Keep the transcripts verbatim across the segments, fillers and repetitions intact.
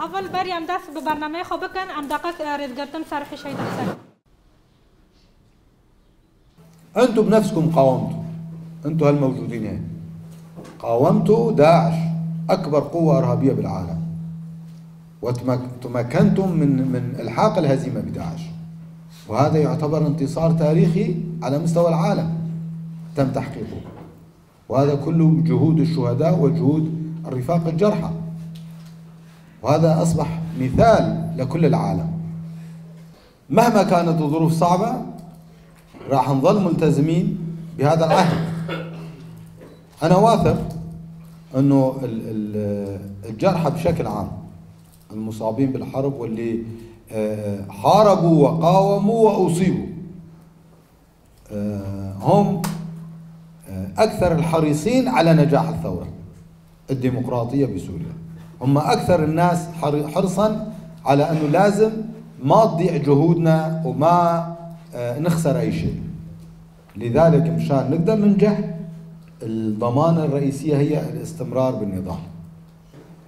Evel berî em dest bi bernameyê xwe bikin, em deqek, e, rêzgirtin ser hişeyî dehsek. انتوا بنفسكم قاومتوا، انتوا هالموجودين هنا، قاومتوا داعش، أكبر قوة إرهابية بالعالم، وتمك-، تمكنتم من، من إلحاق الهزيمة بداعش، وهذا يعتبر انتصار تاريخي على مستوى العالم تم تحقيقه، وهذا كله جهود الشهداء وجهود الرفاق الجرحى، وهذا أصبح مثال لكل العالم. مهما كانت الظروف صعبة، راح نظل ملتزمين بهذا العهد. أنا واثق أنه ال-، ال-، الجرحى بشكل عام، المصابين بالحرب واللي، آه، حاربوا وقاوموا وأصيبوا، آه، هم، آه، أكثر الحريصين على نجاح الثورة الديمقراطية بسوريا. هم أكثر الناس حر-، حرصا على أنه لازم ما تضيع جهودنا وما، آه، نخسر أي شيء. لذلك مشان نقدر ننجح، الضمانة الرئيسية هي الاستمرار بالنضال.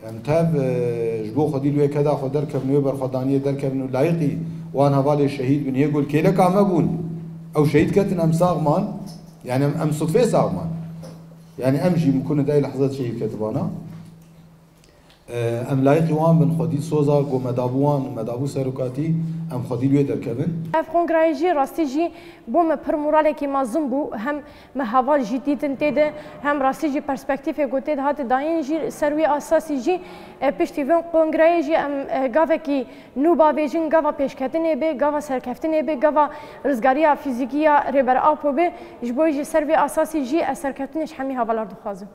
Em tev, e, ji bo xwedî li wê keda xwe derkevin, wê berxwedaniyê derkevin û layiqî wan hevalê şehîd bin, yê ku li kêleka me bûn, ew şehîd ketin, em sax man. Yani em, em sudfê sax man. Yani em jî mimkun e di ey lehzet şehîd ketibana. E, em layiqî wan bin, xwedî soza ku me dabû wan, me dabû serokatî, em xwedî li wê derkevin. Ev kongreyê jî rastî jî bo me pir moralekî mezin bû. Hem me heval jî dîtin tê de, hem rastî jî perspektîfê ku tê de hate dayîn jî ser wî asasî jî, e, piştî vê kongreyê jî em, e, gavekî nû bavêjin, gava pêşketinê bê, gava serkeftinê bê, gava rizgariya fîzîkî ya Rêber Apo bê. Ji bo jî ser vê asasî jî ez serkeftinê ji hemî hevalar dixwazim.